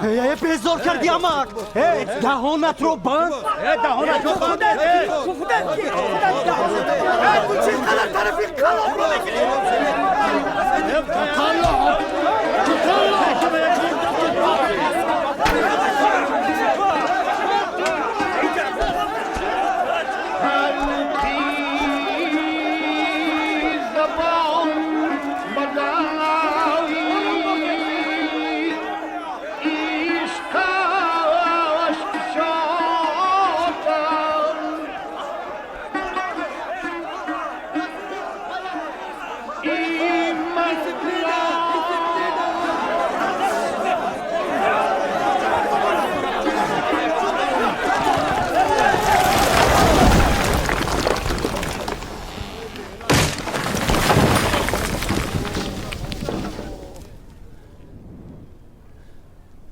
Э, безор кардӣ, амак. Э, даҳонатро банд. Э, даҳонатро банд. Э, Ту чӣ қадар тарафи қаллобро мегирӣ? Қаллоб.